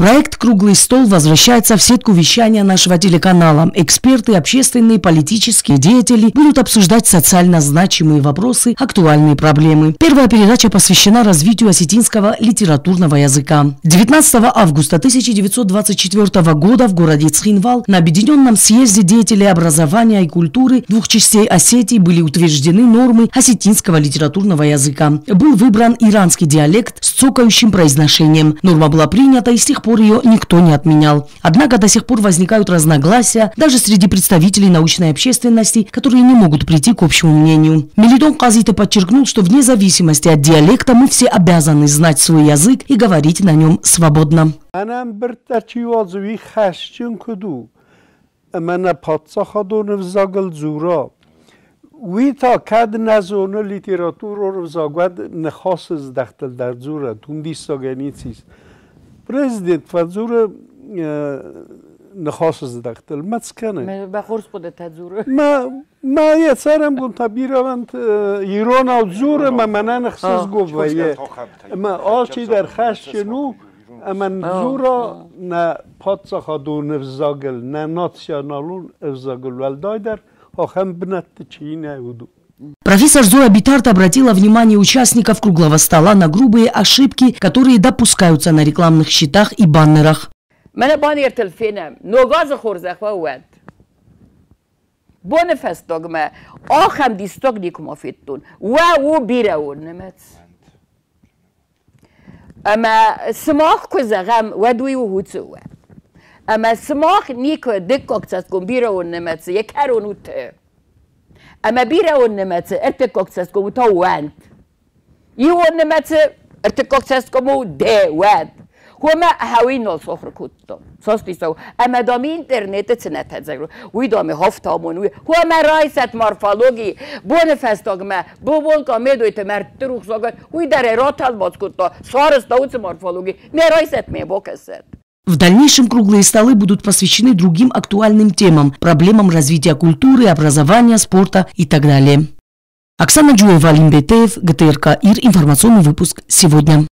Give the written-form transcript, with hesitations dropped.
Проект «Круглый стол» возвращается в сетку вещания нашего телеканала. Эксперты, общественные, политические деятели будут обсуждать социально значимые вопросы, актуальные проблемы. Первая передача посвящена развитию осетинского литературного языка. 19 августа 1924 года в городе Цхинвал на Объединенном съезде деятелей образования и культуры двух частей Осетии были утверждены нормы осетинского литературного языка. Был выбран иранский диалект с цокающим произношением. Норма была принята, и с тех пор ее никто не отменял. Однако до сих пор возникают разногласия даже среди представителей научной общественности, которые не могут прийти к общему мнению. Мелитон Хъазиты подчеркнул, что вне зависимости от диалекта мы все обязаны знать свой язык и говорить на нем свободно. Уый та кӕд нӕ зоны литературон ӕвзаг, уӕд ныхасы здӕхтыл дӕр дзурӕд, уым диссагӕй ницы ис. Президент фӕдзуры ныхасы здӕхтыл, мӕ цы кӕны? Мӕ хорз хъуыдытӕ дзуры. Мӕ, мӕ йӕ цӕрӕнбон та бирӕвӕнт иронау дзуры, мӕ мӕнӕн ӕхсызгон вӕййы. Ӕмӕ алчидӕр хӕсджын у, ӕмӕ дзура нӕ паддзахадон ӕвзагыл, нӕ националон ӕвзагыл, уӕлдайдӕр ахӕм бынӕтты чи нӕ уыд. Профессор Зоя Битарт обратила внимание участников круглого стола на грубые ошибки, которые допускаются на рекламных щитах и баннерах. Мӕнӕ баннертыл фенӕм, Ног азы хорзӕх уӕ уӕд. Боны фӕстагмӕ ахӕм диссаг никуыма федтон. Уӕ у бирӕон нымӕц. Ӕмӕ сымах куы зӕгъӕм, уӕд уый у уыцы уӕ. Ӕмӕ сымах никуы дыккаг цӕсгом бирӕон нымӕцы йӕ кӕрон у т. Ӕмӕ бирӕон нымӕцы ӕртыккаг цӕсгом у та уӕнт. Иуон нымӕцы ӕртыккаг цӕсгом у д уӕд. Хомӕ хауи нал сахуыр кодта. Цас ӕмӕ дам интернеты цы нӕ тӕдзӕг, уый дам хафтамон, уый. Хомӕ райсӕт морфологи, боны фӕстагмӕ, бобонка медойты мӕрдты рухсагӕн, уый дӕр ӕй ратӕлмац кодта, сарӕзта уыцы морфологи. Ме райсӕт ме бакӕсӕт. В дальнейшем круглые столы будут посвящены другим актуальным темам, проблемам развития культуры, образования, спорта и так далее. Оксана Джуева, Алим Бетеев, ГТРК ИР, информационный выпуск «Сегодня».